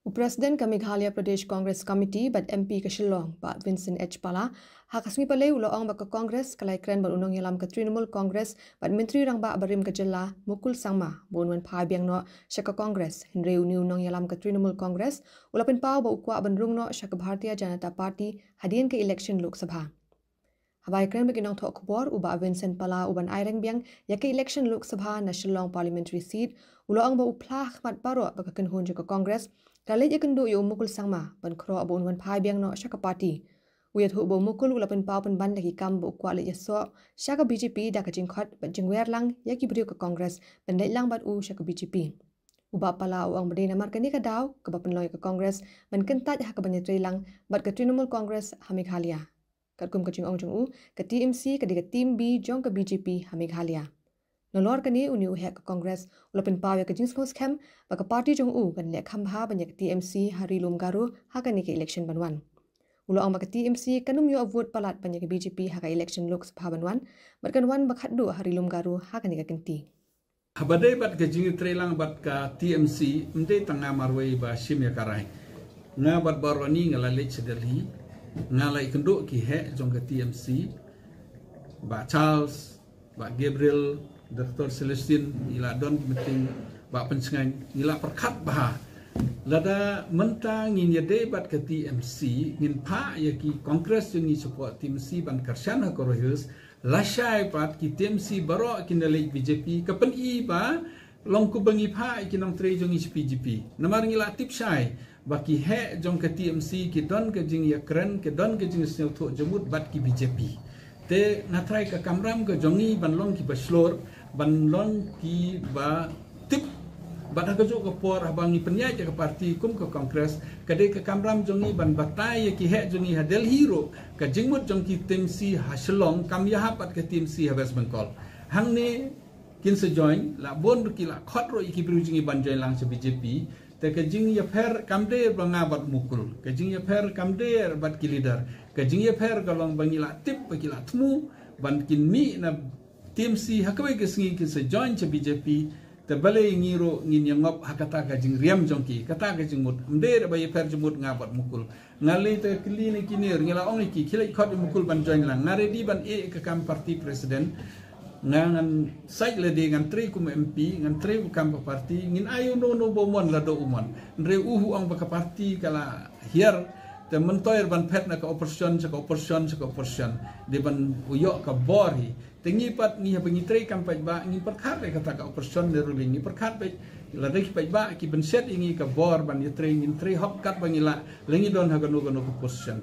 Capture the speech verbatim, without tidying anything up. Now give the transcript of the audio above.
U President ka Meghalaya Pradesh Congress Committee bad M P ka Shillong, Bah Vincent H Pala, ha ka sngi Palei u la ong ba ka Congress ka la ïakren bad u nongïalam ka Trinamool Congress bad Myntri Rangbah barim ka jylla, Mukul Sangma, ba un wan phai biang noh sha ka Congress, hynrei une u nongïalam ka Trinamool Congress u la pynpaw ba u kwah ban rung noh sha ka Bharatiya Janata Party hadien ka election Lok Sabha. Haba ïakren bad ki nongthoh khubor, u Bah Vincent Pala, uban aireng biang ïa ka election Lok Sabha na Shillong Parliamentary Seat, u la ong ba u phla ha khmat baroh ba ka kynhun jong ka Congress ka la leit ïakynduh ïa u Mukul Sangma ban khroh ba un wan phai biang noh sha ka party. U ïathuh ba u Mukul u la pynpaw pynban da ki kam ba u kwah leit ïasoh sha ka B J P da ka jingkhot bad jingwer lang ïa ki briew ka Congress ban leit lang bad u sha ka B J P. U Bah Pala u ong ba dei namar kane ka daw kaba pynlong ïa ka Congress ban kyntait ha kaban ïatreilang bad ka Trinamool Congress ha Meghalaya. Katkum ka jingong jong u, ka T M C ka dei ka team B jong ka B J P ha Meghalaya. Nalor kane, une u heh ka Congress u la pynpaw ïa ka jingsngewskhem ba ka party jong u kan leh kham bha ban ïa ka T M C ha Ri Lum Garo ha kane ka election ban wan. U la ong ba ka T M C kan ym ïoh vote palat ban ïa ka B J P ha ka election Lok Sabha ban wan, bad kan wan ba khatduh ha Ri Lum Garo ha kane ka kynti. Haba dei bad ka jingïatreilang bad ka T M C, ym dei tang nga marwei ba shim ïa ka rai. Nga bad baroh ni nga la leit sha Delhi, nga la ïakynduh ki heh jong ka T M C, Bah Charles, Bah Gabriel, Doctor Celestine, ngi la don meeting, Bah Pynshngaiñ, ngi la pyrkhat bha. Lada mynta ngin ïadei bad ka T M C, ngin phah ïa ki Congress jong ngi shapoh T M C ban kyrshan ha ka Rohills, lashai pat ki T M C baroh kin da leit B J P, ka pyni ba long kumba ngi phah ïa ki nongtrei jong ngi sha B J P. Namar ngi la tip shai ba ki heh jong ka T M C ki don ka jingïakren, ki don ka jingsngewthuh jingmut bad ki B J P. Te nga trai ka kamram ka jong ngi ban long kiba shlur, ban long kiba tip. Bad ha kajuh ka por haba ngi pynïaid ïa ka party kum ka Congress, ka dei ka kamram jong ngi ban batai ïa ki heh jong ngi ha Delhi ruh ka jingmut jong ki T M C ha Shillong kam ïahap bad ka T M C ha West Bengal. Hangne kin sa join, la bun ruh ki la khot ruh ïa ki briew jong ngi ban join lang sha B J P. Te ka jingïapher kam dei ba nga bad Mukul, ka jingïapher kam dei bad ki leader, ka jingïapher ka long ba ngi la tip ba ki la thmu ban kin mih na T M C ha kawei ka sngi kin sa join sha B J P. Te balei ngi ruh ngin ïangop ha kata ka jingriam jong ki, kata ka jingmut. Ym dei ba ïapher jingmut nga bad Mukul. Nga lei te kylli na kine, ngi la ong ïa ki, khie leit khot ïa Mukul ban join lang. Nga ready ban ïeh ka kam party president. Nga ngan sait lade, ngan trei kum M P, ngan trei kum kam ka party, ngin ai uno uno ba u mon lada u mon. Hynrei u ong ba ka party ka la hiar, te myntoi ban phet na ka opposition sha ka opposition sha ka opposition. Dei ban u ïoh ka bor hi. Te ngi pat ngi haba ngi trei kam paidbah, ngi pyrkhat ïa kata ka opposition ne ruling, ngi pyrkhat beit. Lada ki paidbah ki bynshet ïa ngi ka bor ban ïatrei, ngin trei hok katba ngi lah, la ngi don ha kano kano ka position.